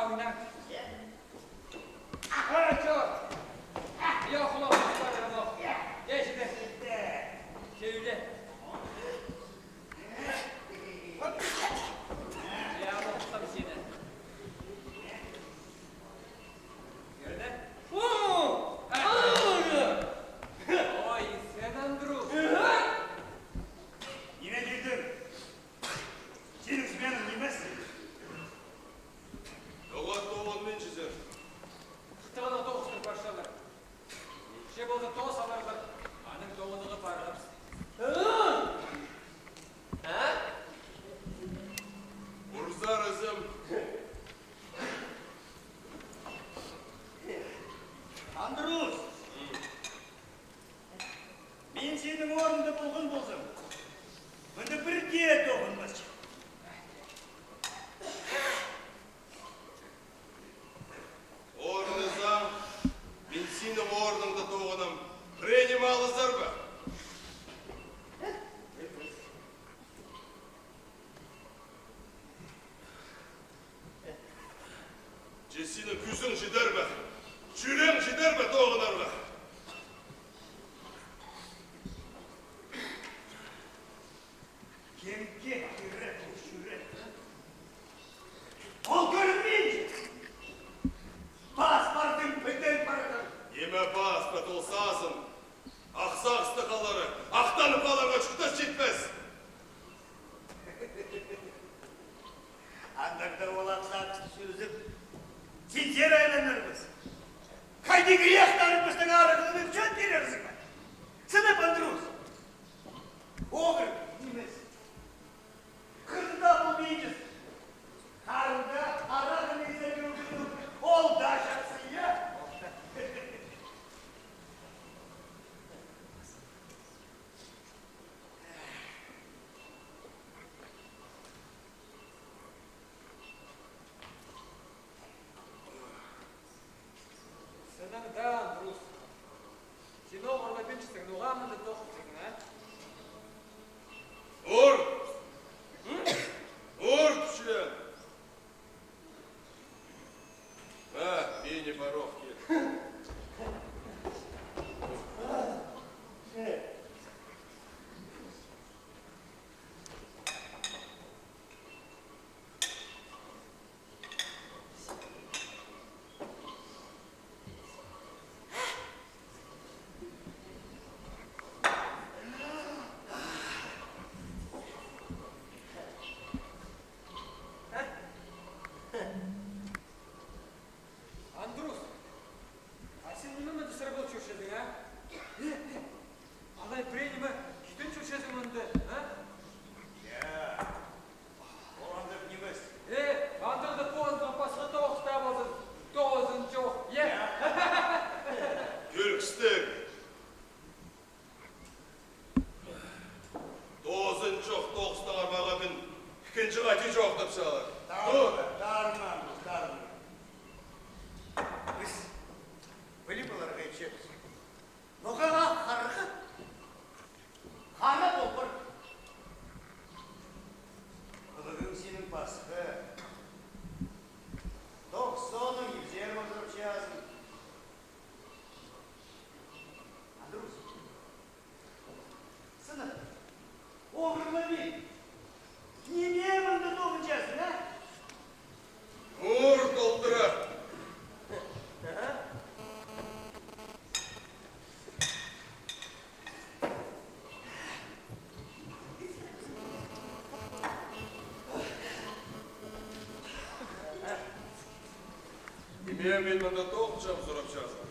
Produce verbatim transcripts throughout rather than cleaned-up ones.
Ана. Ара, чё? Йо, хулах, хулах, хулах. Дее сиде. Сӧйле. Я, бохтам сині. Кӧрді? О! А! Ой, сен, Андрус. Ниме тидім? Синің сменаң нимес? Тоғат тоғынминчазар. Хытығына тоғыстыр парчалар. Че полза тоғыс аларлар, аның тоғынығы парғабыс. А? Урзар ізім. Андрус! Мин синің орныңда полған ползам, мында пір дее тоғынмасчам. Орнынаң, мин синің орныңда тоғынам. Пірее ниме алызар ба? Че синің кӱзің читер бе? Чӱрең читер бе тоғынарға? Кемге кирек ол чӱрек, а? Ол кӧрінминче. Пас пардың, пілден парған. Ниме пас па, ол сазын. Ах сағыстығ халары, ахтанып халарға чуртас читпес. Андар даа ол ах сағысты чӧзіп, синзер айланарбыс. Хайди грехтарыбыстың арығлығын чӧп пирерзің ме? Сынап, Андрус. Оғыр нимес. Хырында полбинчазың. Харында арағын изерге ӱгреніп, ол даа чахсы, я? Сыннаң даа, Андрус. Син оғырлабинчазың, ноға мында тоғынчазың, а? Ур! М? Ур, тіпчем! А, мини порох кил. Андрус, а син ниме мында сырғыл чӧрчезің, а? Э, э, алай пірее ниме китен чӧрчезің мында, а? Я, ол андағ нимес. Э, андағ даа ползын, пасха тоғыс таа ползын, тоғызын чох, я? Кӧрікстіг. Тоғызын чох, тоғыстаңар мағаа мин ікінҷі хати чоохтапчалар. Тар-, тарман, тарман. Піс піліп аларға итчебіс. Ноға ах харға? Хара полбар. Хылығың синің пасха. Тох соонаң ибзер озырапчазың. Андрус, сынап, оғырлабин. Ниме мында тоғынчазың, а? Мур толдыра. Ниме мин мында тоғынчам сурапчазың?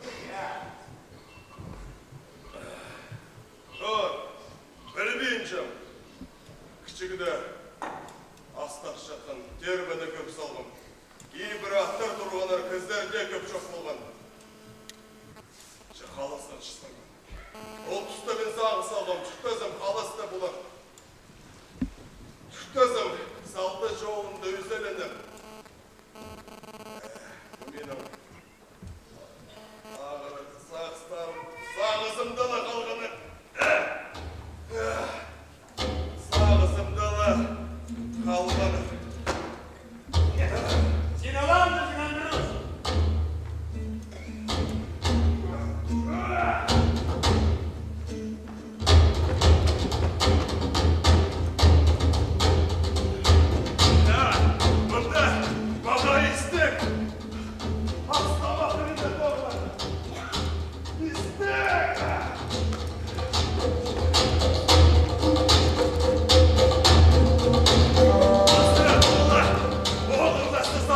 О, пілбинчем. Кічігде астах чатхан тербеде кӧп салғам. Ибіре аттар турғаннар, кізілер дее кӧп чох полған. Че халастаң чыссаң. Ол туста мин сағыс салғам, чуртазам, халаста полар. Чуртазам, салды чоғында ӱзеленер. Минің ағырығ сағыстарым, сағызымда ла халғаны. Сағызымда ла халғаны.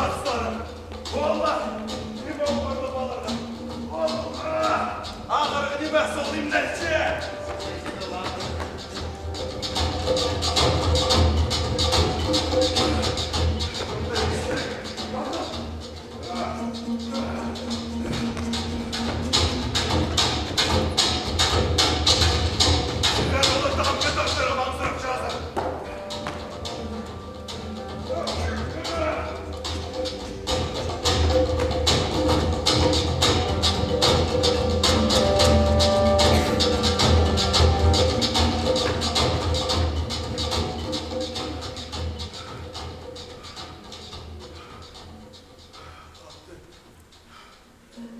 Астары. Ол ла, ниме оларға? Ол, а, ағырғы ниме, сол имнерче.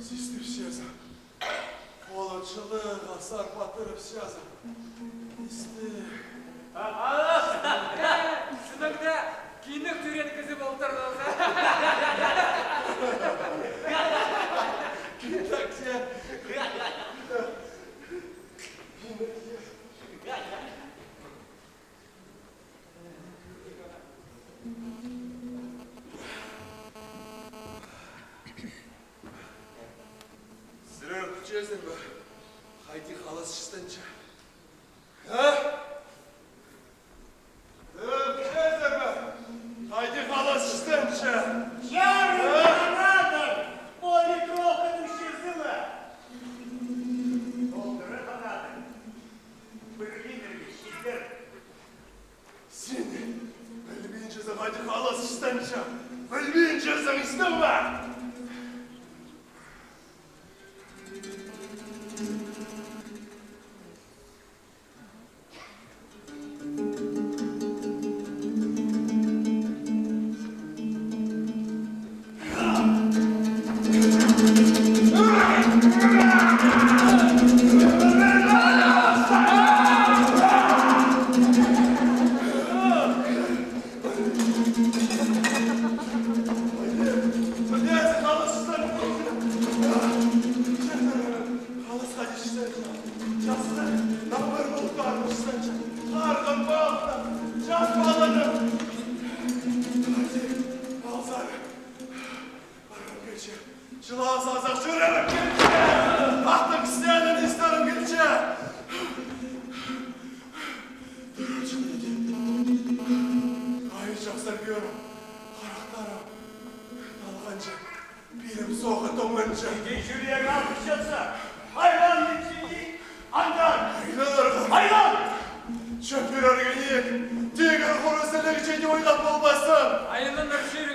Систі всезі. Холод чылығ, сар паттырып сяза. Исті. Сыныңда кинек тӧреен кізі полтыр. Кинекте. Сірер кӧрчезер бе, хайди халас чыстанча? А? Сірер кӧрчезер бе, хайди халас чыстанча? Чарым, а? Анадыр, пол литровканың чызы ла. Толдыра анадыр. Пір литрге читер. Син пілбинчезің, хайди халас чыстанча. Пілбинчезің, истің ме? Халасха чыстанча, чазыда наңмыр полып парыбысча, харған палыхта час паланы. Хайди, алзар, парғым килче, чылаа сазах чӧрерім килче, аттың кісенін истерім килче. Ай, чахсар кӧрім, харахтарым талғанча. Пирім соғы тоңынча. Иди чӱрек алғысчатса, айлан итче, андар. Айланарға. Айлан! Чӧп пирерге ниик, тигір хурус ілігче дее ойлап полбассың. Айланар чир